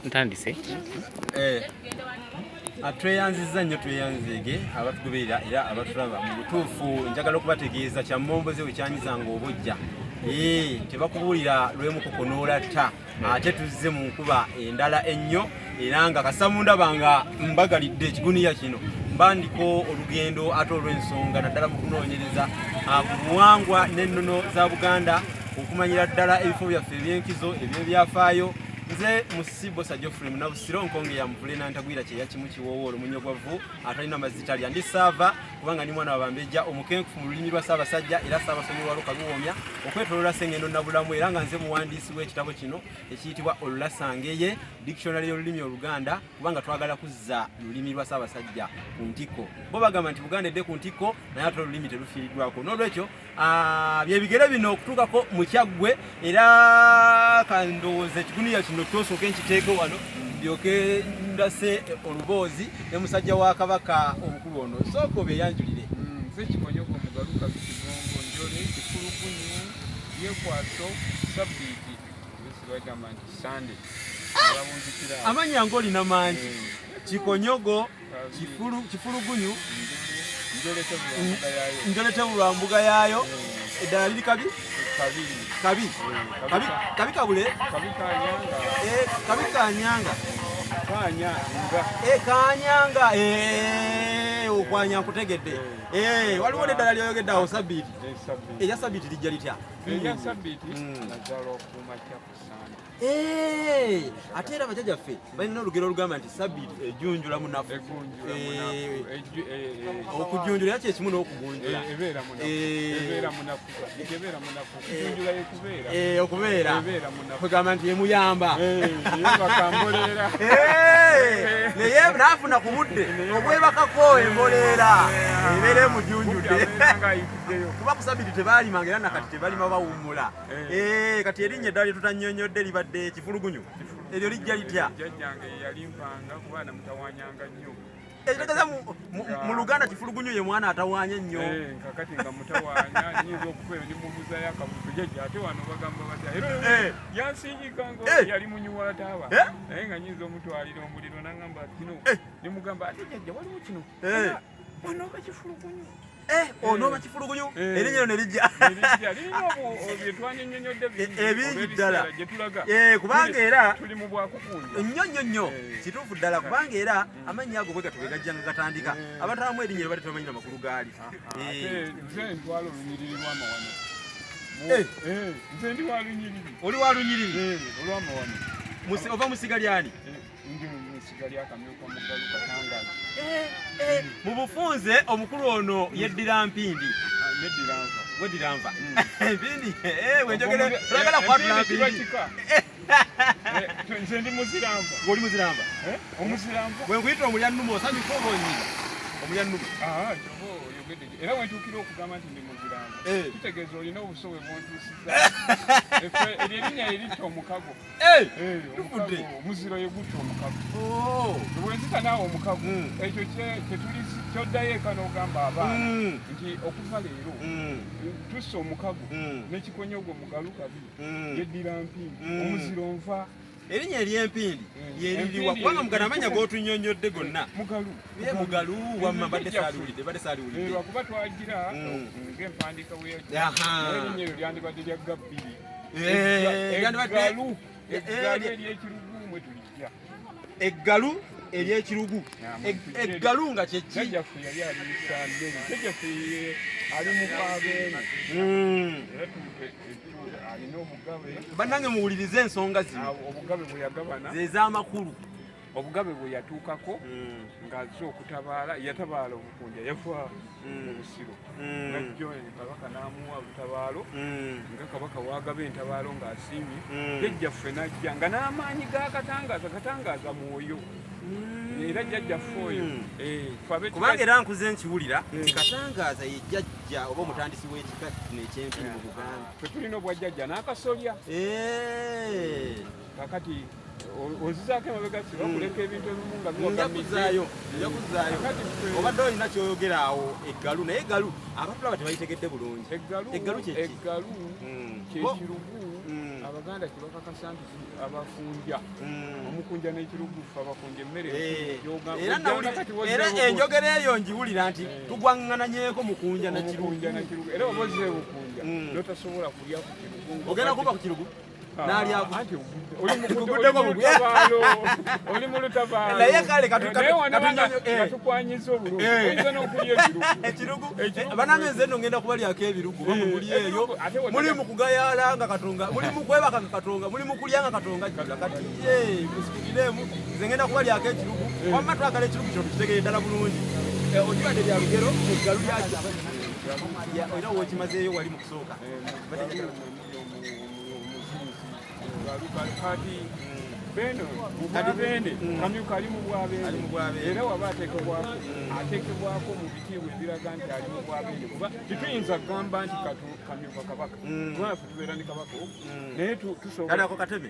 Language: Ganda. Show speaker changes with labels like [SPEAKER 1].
[SPEAKER 1] Ntandise.
[SPEAKER 2] Eh, tweyanzizza nnyo, tweyanzeege abatugoberera era abatulaba. Mu butuufu njagala okubategeeza kyammomboze we kyanyizanga obujja. Eh, tebakubuulira lwemukukonoola tta, ate tuzze mu nkuba endala ennyo, era nga kasamundaba nga mbagalidde ekiguniya kino, mba ndiko olugendo ate olw'ensonga, naddala mu kunoonyereza ku buwangwa n'ennono za Buganda, okumanyira ddala ebifo byaffe eby'enkizo eby'ebyafaayo. Nze Musibosa Geoffrey Munabusiro, nkonge ya muvule nantagwira kyeya kimu kiwoowo olumunyo gwavu atalina mazzi talya. Ndi saava kubanga ndi mwana wa bambejja, omukenkufu mu lulimi lwa Ssaabasajja era Ssaabasonyi wa Lukaluwoomya okwetoloola Ssengendo Nabulamu, era nga nze muwandiisi w'ekitabo kino ekiyitibwa Olulasangeye, dictionary y'olulimi Oluganda, kubanga twagala kuzza lulimi lwa Ssaabasajja ku ntikko. Bo bagamba nti Buganda edde ku ntikko, naye ate olulimi terufiiriddwako. N'olwekyo byebigere bino okutuukako mu Kyaggwe, era kandowooza ekiguniya kino kyosooke nkiteeke wano, ndyoke ndase oluboozi ne musajja wa Kabaka omukulu ono. Sooka obeeyanjulire.
[SPEAKER 3] Nze Kikonyogo Mugaluka Kigongo Njole Kifulugunyu Byekwaso Sabbiiti, oluusi bagamba nti Sande ababunzikira.
[SPEAKER 2] Amannya ng'olina mangi. Kikonyogo, Kifulugunyu,
[SPEAKER 3] Njole yaayo.
[SPEAKER 2] Njoletebulwa mbuga yaayo. Eddala liri Kabi.
[SPEAKER 3] Kabiri.
[SPEAKER 2] Kabi. Kabi, Kabi Kabule.
[SPEAKER 3] Kabi Kanyanga.
[SPEAKER 2] Eh, Kabi Kanyanga.
[SPEAKER 3] Kanyanga.
[SPEAKER 2] Eh, Kanyanga. Eh, okwanya nkutegedde. Eh, waliwo n'eddala lyoyogedde awo, Sabbiiti.
[SPEAKER 3] Sabbiiti.
[SPEAKER 2] Erya Sabbiiti lijja litya?
[SPEAKER 3] Erya Sabbiiti, nazaalwa ku makya ku Sande.
[SPEAKER 2] Eh, ate era bajjajjaffe balina olugero olugamba nti Sabbiiti ejunjula munafu.
[SPEAKER 3] Egunjula
[SPEAKER 2] Eh,
[SPEAKER 3] munafu.
[SPEAKER 2] Okujunjula era kyekimu n'okugunjula.
[SPEAKER 3] Ebeera munafu. Ebeera munafu, Sabbiiti ebeera munafu, okujunjula yekubeera.
[SPEAKER 2] Eh, okubeera.
[SPEAKER 3] Ebeera munafu.
[SPEAKER 2] Kugamba nti emuyamba.
[SPEAKER 3] Yebaka mboleera.
[SPEAKER 2] Eh, naye naafuna ku budde obwebakako, emboleera ebeera emujunjudde.
[SPEAKER 3] Abeera ng'ayitiddeyo.
[SPEAKER 2] Kuba ku Sabbiiti tebalimanga, era nakati tebalima, bawummula.
[SPEAKER 3] Eh.
[SPEAKER 2] Eh, kati erinnya eddala lyetutanyonyodde libadde Kifulugunyu, eryo lijja litya?
[SPEAKER 3] Jjajjange yalimpanga kuba namutawanyanga nnyo.
[SPEAKER 2] Ekitegeeza mu Luganda Kifulugunyu ye mwana atawaanya ennyo.
[SPEAKER 3] Eh, kakati nga mutawaanya, nyinza okuva eyo nimubuzayo akabuto, "Jjajja, ate wano bagamba batya?" Era yansingika nga yali munyuwa taaba, naye nga nyinza omutwalira omuliro nangamba kino, nemugamba, "Ate jjajja, waliwo kino." Wano oba Kifulugunyu.
[SPEAKER 2] Eh, onooba Kifulugunyu. Erinnya eryo ne lijja.
[SPEAKER 3] Nerijja lirina byetwanyonyonyodde bingi.
[SPEAKER 2] Ebingi ddala.
[SPEAKER 3] Olw'ebiseera gye tulaga.
[SPEAKER 2] Eh, kubanga era
[SPEAKER 3] tuli mu bwakukunja.
[SPEAKER 2] Nnyo nnyo nnyo. Kituufu ddala, kubanga era amannya ago bwe gatyo bwe gajjanga gatandika. Abantu abamu erinnya libadde tebamanyi na makulu gaali.
[SPEAKER 3] Ate nze ntwala olunyiriri lw'amawano. Nze ndi wa lunyiriri.
[SPEAKER 2] Oli wa lunyiriri?
[SPEAKER 3] Eh, olw'amawano.
[SPEAKER 2] Ova mu ssiga lyani?
[SPEAKER 3] Eh, ndi mu ssiga lya Kamyuka Mugalu Katangazi.
[SPEAKER 2] Eh, mu bufunze omukulu ono yeddira Mpindi.
[SPEAKER 3] Ah, neddira Nva.
[SPEAKER 2] Weddira Nva, Mpindi. Eh, wenjogere toyagala kwatula.
[SPEAKER 3] Empindi kiba
[SPEAKER 2] Mpindi.
[SPEAKER 3] kika. Eh, nze ndi muziranva.
[SPEAKER 2] Ng'oli muziranva.
[SPEAKER 3] Eh, omuziranva.
[SPEAKER 2] Bwe nkuyita omulya nnuma, osanyuka oba onyiga omulya nnuma?
[SPEAKER 3] Ah, kyova oyogedde, era wentuukira okugamba nti ndi muziranva, kitegeeza olina obusowe bwontuusiza. Effe eryo erinnya eritta omukago.
[SPEAKER 2] Eh, tufudde.
[SPEAKER 3] Omukago, omuziro ye gutta omukago.
[SPEAKER 2] Oh.
[SPEAKER 3] Bwenzita naawe omukago, ekyo kyetuli kyoddayo eka n'ogamba abaana nti okuva leero tussa omukago n'ekikonyogo Mugalu Kabi, yeddira Mpindi, omuziro Nva.
[SPEAKER 2] Erinnya ery'Empindi lyeririwa?
[SPEAKER 3] Empindi.
[SPEAKER 2] Kubanga mugano amannya g'otunnyonnyodde gonna.
[SPEAKER 3] Mugalu.
[SPEAKER 2] Ye Mugalu wamma, mbadde
[SPEAKER 3] Jjajjaffe.
[SPEAKER 2] saaliwulidde, mbadde saaliwulidde.
[SPEAKER 3] Lwakuba twagira ng'empandiika weyagira, naye erinnya eryo lyandibadde lya gabbiri.
[SPEAKER 2] Lyandibadde-
[SPEAKER 3] Eggalu. Eggalu ery'ekirugu mwe tulijja.
[SPEAKER 2] Eggalu ery'ekirugu. Eggalu nga kyeki?
[SPEAKER 3] Jjajjaffe yali aliisa mmere. Jjajjaffe ye ali mu kabeene, era alina obugabe.
[SPEAKER 2] Bannange, muwulirize ensonga zino.
[SPEAKER 3] Obugabe bwe yagabana,
[SPEAKER 2] ze z'amakulu.
[SPEAKER 3] Obugabe bwe yatuukako ng'azze okutabaala, yatabaala obukunja, yava mu Busiro, najjo kabaka n'amuwa olutabaalo, nga kabaka wagaba entabaalo ng'asiimye. Jjajjaffe najja nga n'amaanyi ga Katangaaza, Katangaaza mwoyo, era jjajjaffe oyo, ffe ab'ekika-
[SPEAKER 2] Kubanga era nkuze nkiwulira nti Katangaaza ye jjajja oba omutandisi w'ekika kino eky'Empindi mu Buganda.
[SPEAKER 3] Ffe tulina obwajjajja n'akasolya. Kakati onzizaako emabega, si bakuleka ebintu ebimu nga
[SPEAKER 2] Nja
[SPEAKER 3] biwagamidde.
[SPEAKER 2] kuzaayo, nja kuzaayo.
[SPEAKER 3] Kakati
[SPEAKER 2] Obadde olina kyoyogera awo, eggalu, naye eggalu abatulaba tebayitegedde bulungi.
[SPEAKER 3] Eggalu.
[SPEAKER 2] Eggalu kyeki?
[SPEAKER 3] Eggalu kyekirugu. Abaganda kyebakakasa nti abakunja, omukunja n'ekirugu, ffe abakunja emmere
[SPEAKER 2] Era era enjogera eyo ngiwulira nti tugwaŋŋananyeeko mukunja na
[SPEAKER 3] omukunja na kirugu. Era oba ozze bukunja notasobola kulya ku kirugu.
[SPEAKER 2] Ogenda kuba ku kirugu n'alyako.
[SPEAKER 3] Anti oli mu lutabaalo, oli mu lutabaalo.
[SPEAKER 2] Naye kale
[SPEAKER 3] Naye wano nga tukwanyiza obulungi, oyinza n'okulya ekirugu.
[SPEAKER 2] Ekirugu.
[SPEAKER 3] Ekirugu.
[SPEAKER 2] Banange, nze nno ngenda kubalyako ebirugu. Bamwe muli eyo
[SPEAKER 3] Ebirugu, ate
[SPEAKER 2] muli mu kugayaala nga Katonga, muli mu kwebaka nga Katonga, muli mu kulya nga Katonga jjula. Kati ye musikiremu, nze ngenda kubalyako ekirugu. Wamma twagala ekirugu kino tukitegere ddala bulungi. Ogiwadde bya lugero eggalu lyakyo era wokimazeeyo wali mu kusooka.
[SPEAKER 3] Kati beno mubwabene, Kamyuka ali mu bwabene.
[SPEAKER 2] Ali mu bwabene.
[SPEAKER 3] Era waba ateekebwako, ateekebwako mu bitiibwa ebiraga nti ali mu bwabene, kuba tetuyinza kugamba nti Kamyuka kabaka, kubanga ffe tubeera ne kabaka ogwo, naye tusobola
[SPEAKER 2] Kali ako katebe.